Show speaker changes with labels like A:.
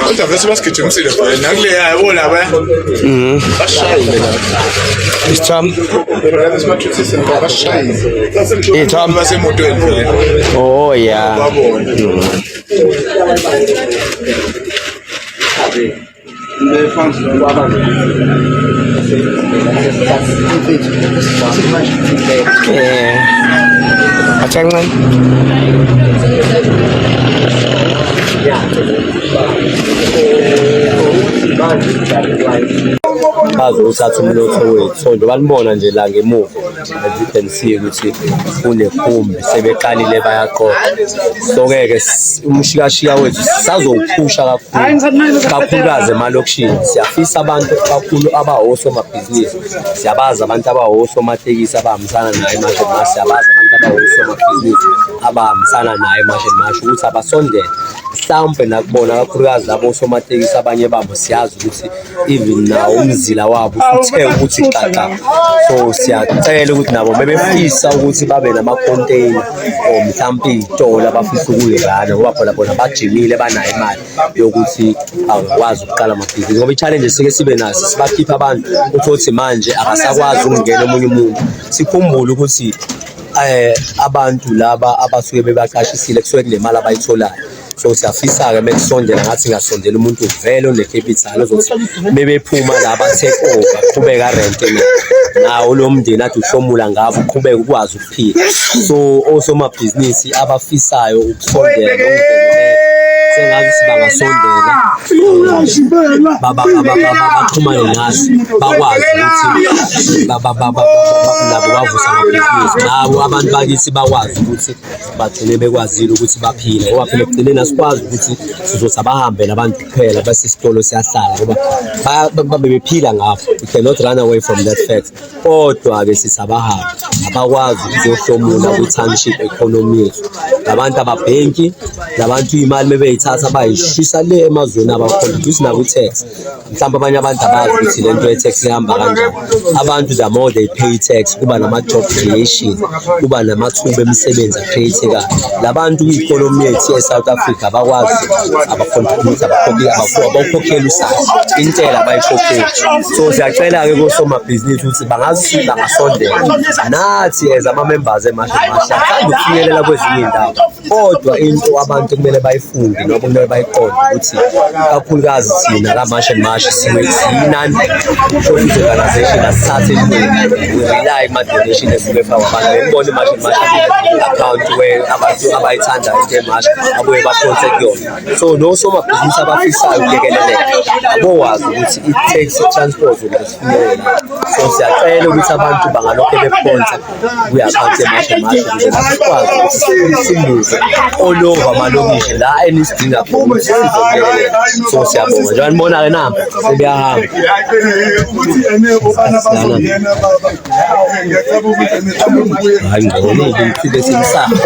A: Kodwa vese basigijimisile vele nakuleya yabo laba. Bashayile la.
B: Isitham.
A: Laba sibathuthise ngoba bashayile.
B: Itham.
A: Basemotweni vele.
B: Oh yeah.
A: Babona.
B: Eh. Athi kancane.
C: Bazowuthatha umnotho wethu so njengoba nibona nje la ngemuva, as you can see ukuthi kunekhumbi sebeqalile bayaqoqa. So-ke ke umshikashika wethu sisazowuphusha kakhulu, kakhulukazi emalokishini. Siyafisa abantu kakhulu abawosomabhizinisi, siyabazi abantu abawosomatekisi abahambisana naye eMarch and March, siyabazi abantu abawosomabhizinisi abahambisana naye eMarch and March ukuthi abasondele mhlawumpe nakubona, kakhulukazi labo osomatekisi. Abanye babo siyazi ukuthi even nawo umzila wabo usuthe ukuthi xaxa, so siyacela ukuthi nabo bebefisa ukuthi babe nama-container or mhlawumpe iy'tolo abafisa ukuyirana, ngoba phela bona bajimile, banayo imali yokuthi bangakwazi ukuqala amabhizinisi. Ngoba i-challenge esike sibe naso, sibakhipha abantu, uthole ukuthi manje akasakwazi ukungena omunye umuntu. Sikhumbule ukuthi abantu laba abasuke bebaqashisile kusuke kunemali abayitholayo, so siyafisa-ke mekusondela ngathi ngasondela umuntu vele one-capital ozothi mebephuma la ba-take over, qhubeka rente nawo lo mndeni ade uhlomula ngabo, uqhubeke ukwazi ukuphila. So osomabhizinisi abafisayo ukusondela nokungenelela, sengathi bangasondela, baxhumane nathi, bakwazi ukuthi nabo bavuse amabhizinisi nabo, abantu bakithi bakwazi ukuthi bagcine bekwazile ukuthi baphile, ngoba phela ekugcineni asikwazi ukuthi sizothi abahambe labantu kuphela bese isitolo siyahlala, ngoba babe bephila ngapho. We cannot run away from that fact. Kodwa-ke sisabahambe abakwazi ukuzohlomula kwi-township economy yethu. Labantu ababhenki, labantu iy'mali mebeyithatha bayishisa le emazweni abacontribute nakwi-tax. Mhlawumbe abanye abantu abazi ukuthi le nto ye-tax ihamba kanjani. Abantu, the more they pay tax, kuba nama-job creation, kuba namathuba emisebenzi a-create-ekayo. Labantu kwi-economy yethu e-South Africa abakwazi, abacontribute, abawukhokheli uSARS, intela abayikhokheli. So siyacela-ke kosomabhizinisi ukuthi bangasondela nathi as ama-members eMarch and March. Siyathanda ukufinyelela kwezinye iy'ndawo, kodwa into abantu kumele bayifunde noma kumele bayiqonde ukuthi kakhulukazi thina ka-March and March siyi-non-profit organization, asithathe eningi, we rely kuma-donation esuke efakwa abantu. Bengibona i-March and March account where abantu abayithandayo into eMarch abuye baphonse kuyona. So nosomabhizinisi abafisayo ukulekeleleka abowazi ukuthi i-taxi transport ukuze sifinyelele lapho. So siyacela ukuthi abantu bangalokhe bephonsa kwi-akhawunti yeMarch and March ukuze nathi sikwazi ukuthi simuve all over amalokishi la enisidinga khona ukuthi sizokulekelela. So siyabonga, njengoba nibona-ke nampa sebeyahamba.
A: Ukuthi ene obana bazongena baba. Ngiyacaba ukuthi ene mhlawumbe
C: Hayi, ngcono bese ngisaba.